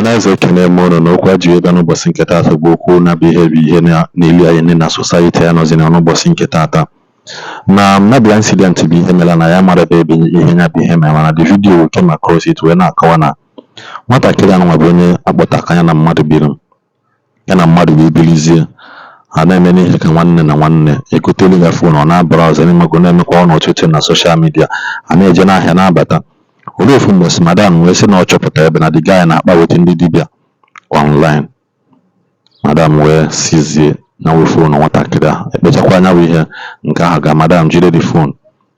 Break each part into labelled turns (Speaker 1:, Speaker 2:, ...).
Speaker 1: Ọhanaeze, ekene m unu. N'okwu a ji wee bịa n'ụbọchị nke taata bụ okwu na-abụ ihe bụ ihe na-eli anyị nne na society anyị nọzi na n'ụbọchị nke taata. Na nabịa incident bụ ihe mere na ya mara ebe ihe ya bụ ihe mere, mana the video we came across it wee na-akọwa na nwatakịrị anụnwa bụ onye akpọta ka ya na mmadụ biri, ya na mmadụ wee bilizie, ha na-eme n'ihe ka nwanne na nwanne. Egotelu ya phone, ọ na-abrowse n'imego, na-emekwa ọ n'ọtụtụ na social media, ha na-eje n'ahịa na-abata. Olee ofu mbọsị, madam wee sị na ọ chọpụta ebe na the guy na-akpa with ndị dibịa online. Madam wee sizie na wee phone nwatakịrị a ekpechakwa anya bụ ihe nke ahụ ga. Madam jide the phone,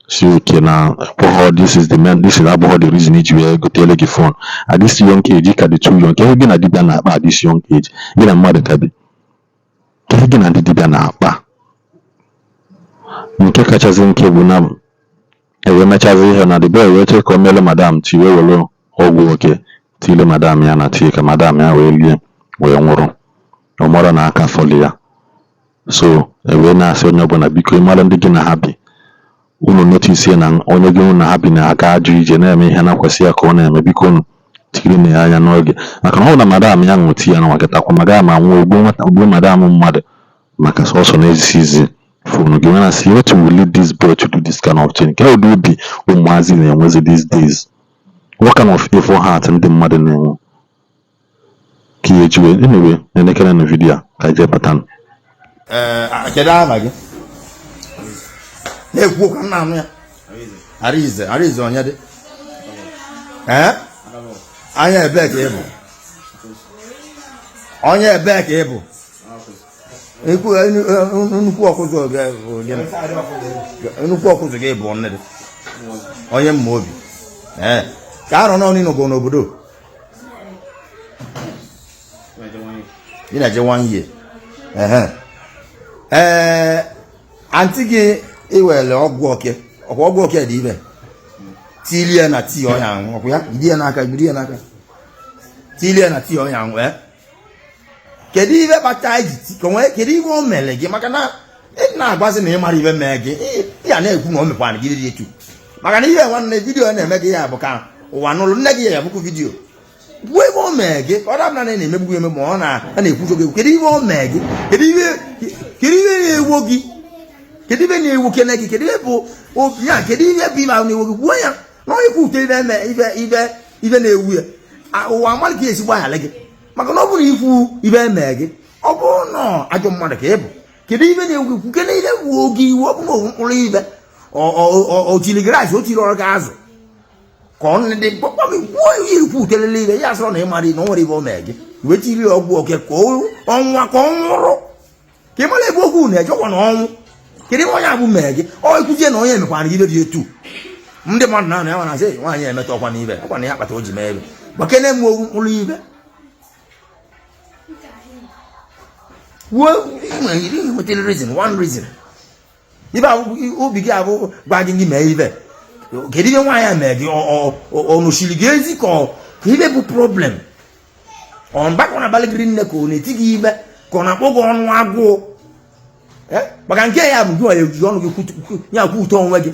Speaker 1: si oke na abụghọ this is the main, this is abụghọ the reason iji wee gotele gị phone at this young age. Ka dị too young. Ka gị na dibịa na-akpa at this young age, gị na mmadụ ka bi, ka gị na ndị dibịa na-akpa. Nke kachasị nke bụ na ewee mechazi ihe na the boy wee chee ka o meele madam tii, wee were ọgwụ oke tile madam ya na tii ka madam ya wee lie wee nwụrụ. Ọ mara na aka fọlụ ya. So ewee na-asị onye ọbụla, biko, ịmara ndị gị na ha bi, unu notice na onye gị unu na ha bi na-aga ajọ ije, na-eme ihe na-akwesị ya ka ọ na-eme, biko unu tiri na ya anya n'oge, maka na ọ bụ na madam ya ṅụ tii ya na nwakịtakwa madam anwụọ, ogbuo nwata, ogbuo madam mmadụ, maka sọsọ na-ezisizi phone gị. Nwere asị, what will lead this boy to do this kind of thing? Nke ụdị obi ụmụazị na-enwezi these days? What kind of evil heart ndị mmadụ na-enwe ka ihe eji wee? Anyway, na-elekere na video a ka anyị jee bata.
Speaker 2: Ee, kedu aha gị? Na-ekwu okwu, m na-anụ ya. Arize, Arize, onye dị? Ee, anya ebee ka ị bụ? Onye ebee ka ị bụ? Nnukwu ọkụzụ gị bụ gịnị? Nnukwu ọkụzụ gị bụ nne dị onye mma obi. Ee, ka arọ nọ n'ịnọgo n'obodo ị na-eje one year. Ehe, ee, aunty gị iwere ọgwụ oke, ọkwa ọgwụ oke dị ibe tilie na tii ọya aṅụ, ọkwa ya jide ya n'aka, jide ya n'aka, tilie na tii ọya aṅụ. Ee, kedu ibe kpata iji ti ka onwe? Kedu ibe o mere gị? Maka na ị na-agwazi na ị mara ibe mee gị, ị ya na-ekwu na o mekwana gị dị etu, maka na ihe nwanne video na-eme gị ya bụ ka ụwa nụrụ nne gị ya bụkwu video kwuo ebe o mee gị, ka ọ dabụ na na-emegbu eme ma ọ na a na-ekwuzo gị. Kedu ihe o mee gị? Kedu ihe na-ewo gị? Kedu ihe na-ewu kene gị? Kedu ihe bụ obi ya? Kedu ihe bụ ibe ahụ na-ewo gị? Kwuo ya na onye kwute ibe eme ibe ibe ibe na-ewu ya. Ụwa amalị ka esi gbaghara gị, maka na ọ bụrụ na ikwu ibe eme gị, ọ bụrụ na ajọ mmadụ ka ị bụ. Kedu ibe na-ewu gị? Kwukene ihe wuo gị iwu. ọ bụ na owu mkpụrụ ibe o tiri gị rice, o tiri ọrụ gị azụ, ka ọ ndị kpọkpọ gị kwuo ihe ikwu telele ibe ya sọrọ na ị mara na o nwere ibe o mee gị, wee tiri ya ọgwụ oke ka ọnwa ka ọ nwụrụ, ka ị mara ebe okwu na-ejekwa na ọnwụ. Kedu ihe onye abụ mee gị? Ọ ekwuzie na onye emekwara gị ibe dị etu ndị mmadụ na-anụ ya na-asị nwaanyị emetọ ọkwa n'ibe ọkwa na ya kpata o ji mee ebe gbakene m owu mkpụrụ ibe kwuo. Nwere nwetara reason, one reason ibe abụ obi gị abụ gwa gị gị mee ibe. Kedu ihe nwaanyị a mee gị? Ọ nụchiri gị ezi ka ọ ka ibe bụ problem? Ọ mgbakọ na abalị gịrị nne ka ọ na-eti gị ibe, ka ọ na-akpọ gị ọnụ agụụ? Maka nke ya bụ gị nwere eji ọnụ gị ya kwu ụtọ onwe gị.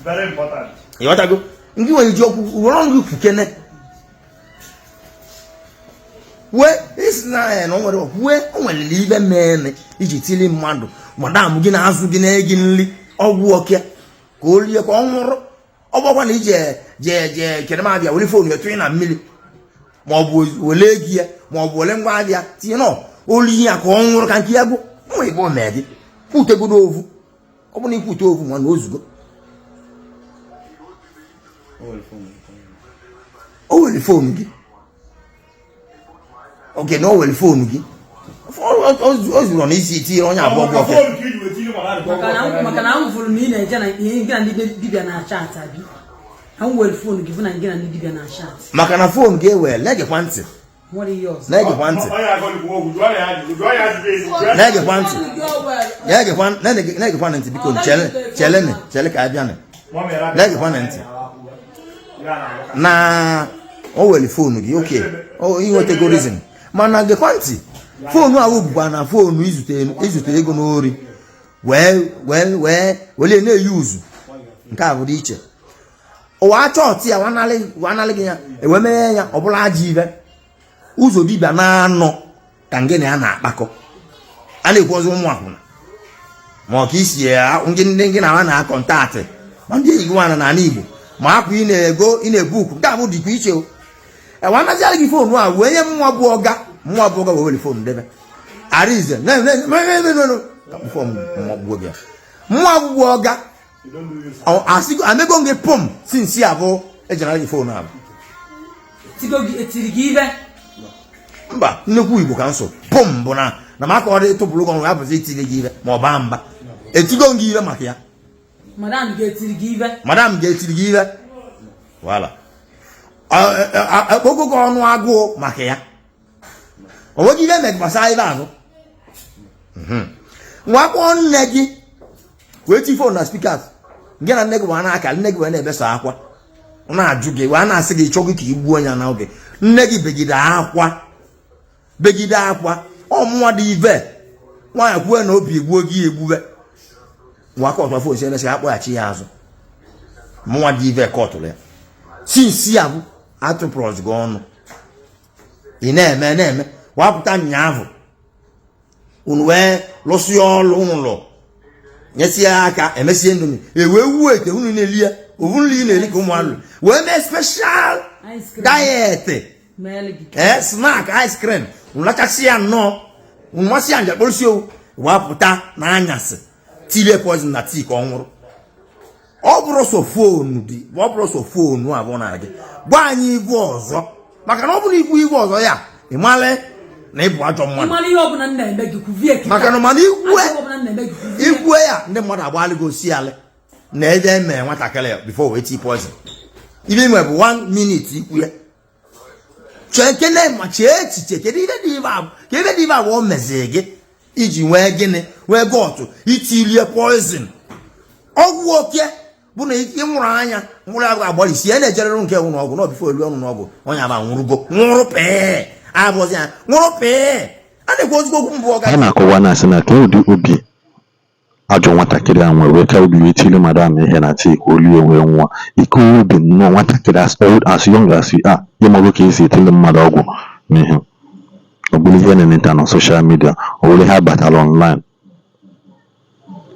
Speaker 3: Very important.
Speaker 2: Ịghọtago? Ndị nwere ji okwu were ọnụ gị kwukene kwue isi na ya na o nwere kwue o nwere ibe mee iji tili mmadụ madam gị na-azụ gị na gị nri ọgwụ oke ka o rie ka ọ nwụrụ. Ọ bụrụkwa na ije jee jee kere m abịa were phone ya tụnye na mmiri, ma ọ bụ wele ego ya, ma ọ bụ wele ngwa abịa tinye nọ olu ya ka ọ nwụrụ, ka nke ya gwụ nwa ebe o mee gị. Kwutegodo ovu, ọ bụ na ikwute ovu nwa na ozugo o were phone gị oke na o were phone gị o zuru n'isi tinye onye abụọ bụ oke.
Speaker 4: Maka na m fụrụ na ị na-eje na ihe gị na ndị dibịa na-achat abi m were phone gị fụ na gị na ndị dibịa na-achat.
Speaker 2: Maka na phone gị ewere, na-egekwa ntị.
Speaker 4: Nwere ihe ọzọ.
Speaker 2: Na-egekwa ntị, na-egekwa ntị, na-egekwa ntị, biko. Chere, chere, chere ka abịa. Na-egekwa ntị na o were phone gị oke inwetago reason, mana gekwa ntị. Phone ahụ bụkwa na phone izute ego n'ori wee wee wee were na-eyi uzu nke a bụrụ iche. Ụwa achọ ọtị ya wanalị gị ya, ewee mee ya ọ bụla ajọ ibe. Ụzọ dibịa na-anọ ka ngị na ya na-akpakọ, a na-ekwu ọzọ ụmụ akwụna, ma ọ ka isi ya ndị ndị gị na ha na-contact, ma ndị enyi gị nwaanyị n'ala Igbo, ma akwa ị na-ego, ị na-ebu ukwu, nke a bụ dịkwa iche o. Ewe anaziara gị phone a wee nye mmụọ bụ ọga, mmụọ bụ ọga wee were phone debe arize phone gbuo gị. Mmụọ bụ ọga asịgo amego gị pum since abụ ejinara gị phone ahụ.
Speaker 4: Tigo gị, etiri gị ibe?
Speaker 2: Mba, nnekwu Igbo ka nso pum bụ na maka ọ dị tụpụrụ gị ọnụ ya bụzi itiri gị ibe ma ọ baa mba, etigo gị ibe maka ya.
Speaker 4: Madam ga-etiri gị ibe?
Speaker 2: Madam ga-etiri gị ibe, wala akpọgo gị ọnụ agụụ maka ya. O nweghị ihe eme gbasara ibe ahụ. Nwa kpọọ nne gị wee ti phone na speakers, gị na nne gị wee na-aka, nne gị wee na-ebesa akwa, na-ajụ gị, wee na-asị gị chọgị ka i gbuo ya n'oge. Nne gị begide akwa, begide akwa, ọmụnwa dị ive nwaanyị kwuo na obi egbuo gị egbube. Nwa kọtụ phone si emesịa akpọghachi ya azụ. Mụnwa dị ive kọtụrụ ya since ya bụ atụpụrụ gị ọnụ, ị na-eme na-eme wapụta nyaahụ, unu wee lụsịa ọlụ ụlọ, nyesie aka, emesie Indomie, ewee wuo ete unu na-eli ya ovu nri ị na-eri ka ụmụ anụ wee mee special
Speaker 4: ice cream
Speaker 2: diet.
Speaker 4: Meele gị.
Speaker 2: Ee, snack ice cream, unu lachasị ya nnọọ, unu masị ya nje kpọrọsi owu, wapụta n'anyasị tilie poison na tea ka ọ nwụrụ. Ọ bụrụ sọ phone dị, ọ bụrụ sọ phone abụọ na gị gwa anyị igwe ọzọ, maka na ọ bụrụ ikwu igwe ọzọ ya, ị mara na ị bụ ajọ mmadụ.
Speaker 4: Ịmara ihe ọbụla m na-eme gị, kwuvie kịta.
Speaker 2: Maka na mana ikwu
Speaker 4: Ajọ ọbụla m na-eme gị, kwuvie.
Speaker 2: Ikwue ya, ndị mmadụ agbalị gị osi alị na ebe eme nwatakịrị ya before wee tii poison. Ibe ime bụ one minute ikwu ya. Chee kene ma chee echiche, kedu ihe dị ibe abụ, ka ebe dị ibe abụ o meziri gị iji nwee gịnị, nwee guts itilie poison ọgwụ oke bụ na ị nwụrụ anya nwụrụ agụ agbalịsi ya na-ejerere nke nwụrụ ọgwụ na before elu ọnụ n'ọgwụ onye aba nwụrụgo, nwụrụ pee abụzi ya, nwụrụ pee. A na-ekwu ozugbo okwu mbụ ọga.
Speaker 1: A na-akọwa na asị na ka ụdị obi ajọ nwatakịrị a nwere wee ka obi wee tiri madam ihe na tii ka o lie wee nwụọ. Ike obi nnọọ nwatakịrị as old as young as you are, ịmago ka esi etili mmadụ ọgwụ n'ihe. Ọ bụrụ ihe na-eneta na social media, ọ bụrụ ihe abatara online,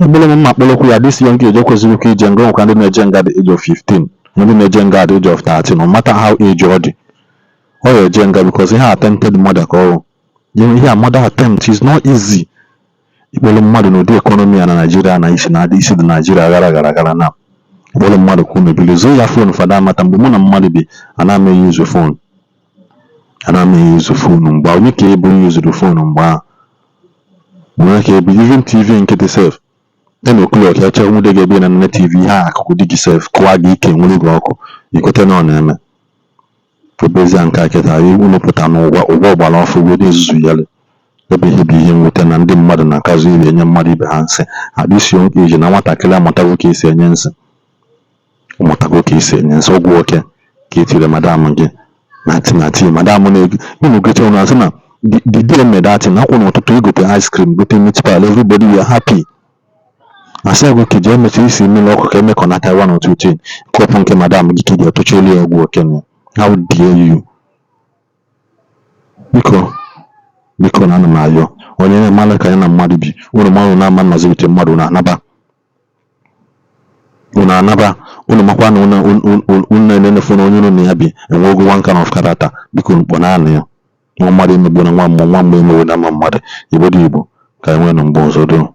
Speaker 1: ebere m mma kpọrọkwu ya. This young age ekwesịghị ka ije nga. Nwekwa ndị na-eje nga the age of 15, ndị na-eje nga at the age of 13. No matter how age ọ dị, ọ ya eje nga because ihe attempted murder ka ọ bụ. Ihe a murder attempt is not easy. Ikpere mmadụ n'ụdị economy a na Naịjirịa na isi na-adị isi dị Naịjirịa gara gara gara na ikpere mmadụ ka unu bili zoo ya phone fada amata. Mgbe mụ na mmadụ bi, ana m eyuzu phone, ana m eyuzu phone mgbe onye ka ebu yuzuru phone mgbe ahụ, onye ka ebu even TV nkịtị sef 10 o'clock ya chọọ nwude gị ebe ị na nne TV ihe a akụkụ dị gị sef kụwa gị ike nwere gị ọkụ ikwete na ọ na-eme ebezie. Nke a kịta unu pụta n'ụgwọ ụgwọ ọgbara ọfụ wee na-ezuzu yali ebe ihe bụ ihe mwute na ndị mmadụ na-akazụ iri enye mmadụ ibe ha nsị at this young age, na nwatakịrị amụtago ka esi enye nsị, ọmụtago ka esi enye nsị ọgwụ oke ka etiri madam gị na tii na tii madam na-ego unu gote unu asị na the day eme that thing akwụ n'ụtụtụ igote ice cream, gote meat pie, everybody were happy. Asị ya ka jee mechaa isi mmiri ọkụ ka emekọnata one or two thing, kọpụ nke madam gị ka ị ga-etụcha elu ya ọgwụ oke na. How dare you? Biko, biko, na ana m ayọ onye na-emalụ ka ya na mmadụ bi, unu ma unu na-ama nọzi wute mmadụ, unu anaba, unu anaba, unu makwa na unu unu na-enene phone onye unu na ya bi enwego one kind of character. Biko, unu kpọnaanụ ya nwa mmadụ emegbu na nwa mmụọ, nwa mmụọ emegbu na mma mmadụ. Igbo dị Igbo ka anyị nwee na mgbe ọzọ doo.